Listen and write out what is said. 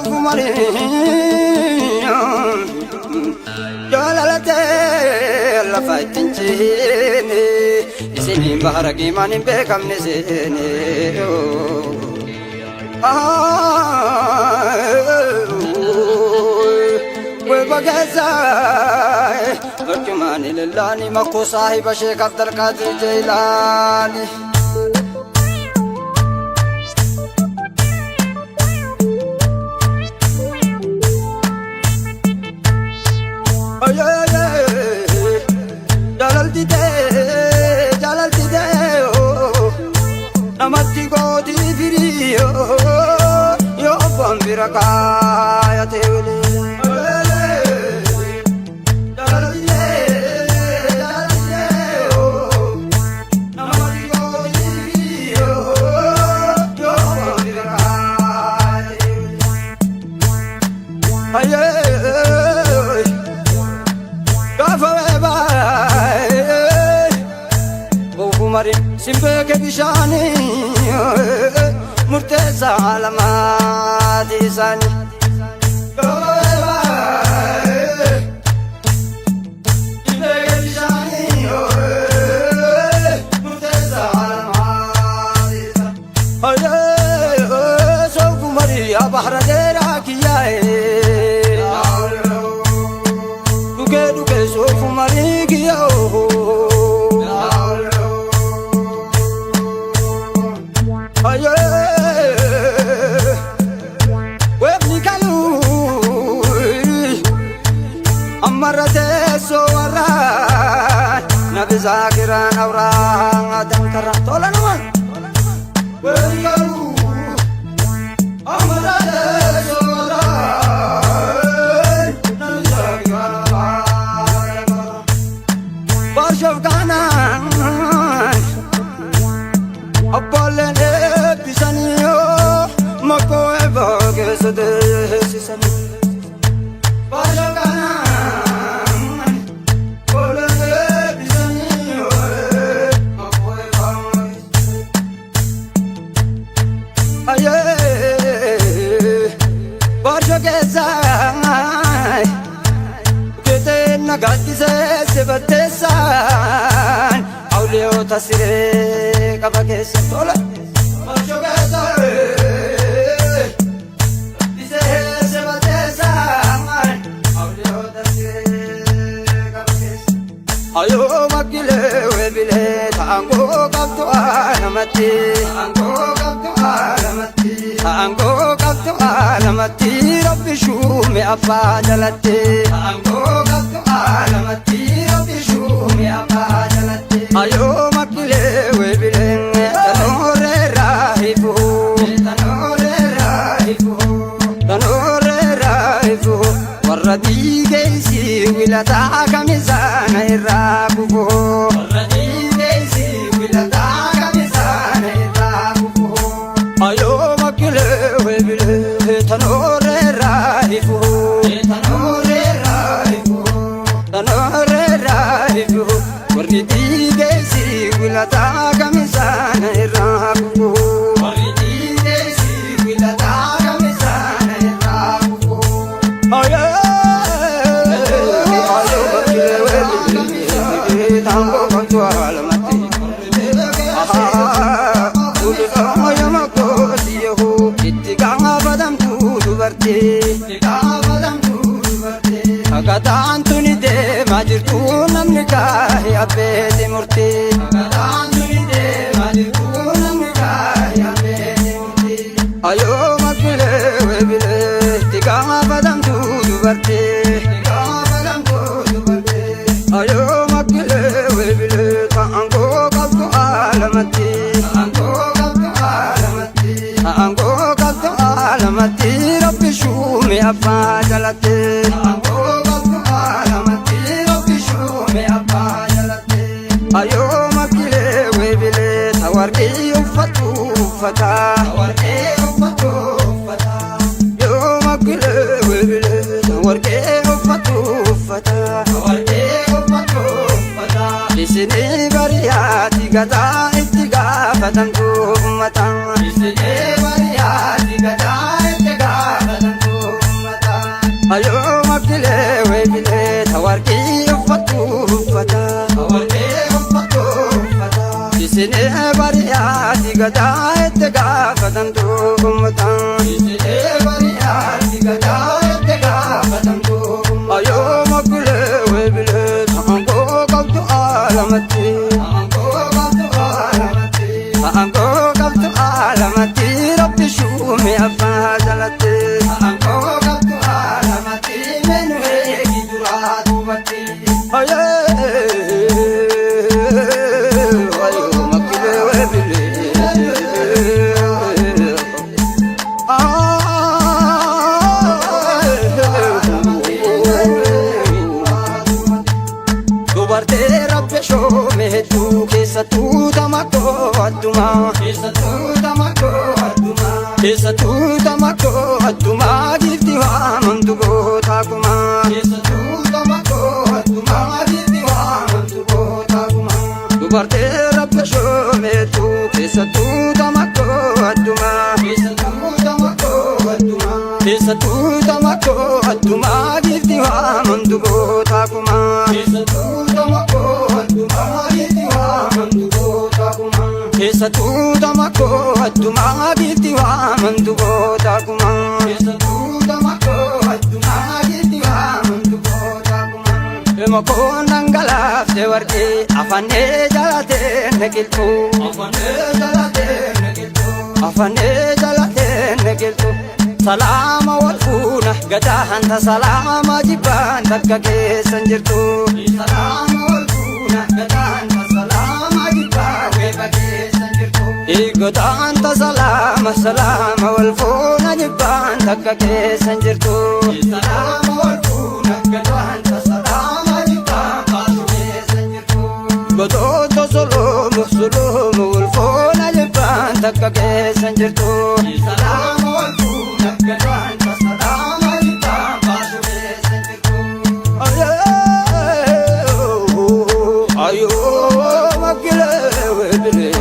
Soofumarii jaalalatee lafa ittiin ciine isiniin bahara giimaan hin beekamne seene. Weeba keessa barcumaan ilallaani makkoo saahiba Sheek Abdalqaadir Jeylaani. Jaalalti ta'e, jaalalti ta'e, namatti gootii firii yoo abbaan bira kaayate wili. Jaalalti ta'e, jaalalti ta'e, namatti gootii firii yoo abbaan bira kaayate wili. Ayyee. Gaafa weebaa Boofumari simbeeke bishaanii murteessaa lamaati isaanii. Gaafa weebaa simbeeke bishaanii murteessaa lamaati isaanii. Ayyee, soofumari yaa bahra dheeraa kiyyaa'ee. Dhugee dhugee soofumarii kiyyoo. Ayyee, weebni kaluu ammarra teessoo warraa nabi zaakiraan awraa dankarra tola naman. Weebni kaluu ammarra teessoo warraa nabi zaakiraan awraa dankarra. Barshoof kanaan abbooleen eebbisanii makkoo eebbaa keessa teessisanii. Barshoof kanaan abbooleen eebbisanii makkoo eebbaa keessa. Ayyee, barshoo keessa keeteen nagaaddisee sibatteessaan awliyoota siree qaba keessa tola. Barshoo keessa gaaddisee sibatteessaan awliyoota siree qaba keessa. Ayoo makkilee weebilee taangoo qabdu alamatti. Taangoo qabdu alamatti. Taangoo qabdu alamatti rabbi shuume abbaa jalatti. Taangoo qabdu alamatti rabbi shuume abbaa jalatti. Ayoo makkilee weebilee tanooree raahifu. Tanooree raahifu. Tanooree raahifu. Warra diigeessi wilataa kamisaana irraa kufu. Warra diigeessi wilataa kamisaana irraa kufu. Ayoo makkilee weebilee tanooree raahifu. Tanooree raahifu. Tanooree raahifu. Warri diigeessi wilataa kamisaana irraa kufu. Warri diigeessi wilataa kamisaana irraa kufu. Ayoo ayoo makkilee weebilee taangoo qabdu alamatti. Itti gaafatamtu dubartii. Hagataan tuni deemaa jirtu namni kaahee abbeeti murtii. Hagataan tuni deemaa jirtu namni kaahee abbeeti murtii. Ayoo makkilee weebilee itti gaafatamtu dubartii. Itti gaafatamtu dubartii. Ayoo makkilee weebilee taangoo qabdu alamatti. Taangoo qabdu alamatti. Taangoo qabdu alamatti rabbi shuume abbaa jalatti. Taangoo qabdu alamatti rabbi shuume abbaa jalatti. Ayoo makkilee weebilee tawarqii uffatu uffata. Tawarqii uffatu uffata. Yoo makkilee weebilee tawarqii uffatu uffata. Tawarqii uffatu uffata. Isinii bariyaati gataa itti gaafatamtu ummata. Isinii bariyaati gataa itti gaafatamtu Ayoo makilee weebilee tawarqii uffatu uffata. Tawarqii uffatu uffata. Isinee bari'aati gadaa itti gaafatamtu ummata. Isinee bari'aati gadaa itti gaafatamtu ummata. Ayoo makilee weebilee ta'angoo qabdu alamatti. Ta'angoo qabdu alamatti. Ta'angoo qabdu alamatti rabbi shuume abbaa jalatti. Ta'angoo qabdu alamatti menu eegi duraa duubatti. Ayee ayoo makilee weebilee. Dubartee rabbe shoome hedduu keessattuu tamakoo addumaa. Keessattuu tamakoo addumaa. Keessattuu tamakoo addumaa giifti waamamtu gootaa kumaa. Keessattuu tamakoo addumaa giifti waamamtu gootaa kumaa. Dubartee rabbe shoome hedduu keessattuu tamakoo addumaa. Keessattuu tamakoo addumaa. Keessattuu tamakoo addumaa giifti waamamtu gootaa kumaa. Keessattuu tamakoo addumaa giifti waamamtu gootaa kumaa. Keessattuu tamakoo addumaa giifti waamamtu gootaa kumaa. Keessattuu tamakoo addumaa giifti waamamtu gootaa kumaa. Ilma dhangalaafte warqee afannee jalatee neqiltuu. Afannee jalatee neqiltuu. Afannee jalatee neqiltuu. Salaama wal fuuna gadaa hanta salaama jibbaan takka keessan jirtu. Salaama wal fuuna gadaa hanta salaama jibbaan weeba keessan jirtu. Eeggataa salaama salaama wal fuuna jibbaan takka keessan jirtu. Salaama wal fuuna gadaa hanta salaama jibbaan baatu keessan jirtu. Gotoota soloomu soloomu wal fuuna jibbaan takka keessan jirtu. Salaama wal fuuna gadaa hanta salaama jibbaan baatu keessan jirtu. Ayoo ayoo makilee weebilee.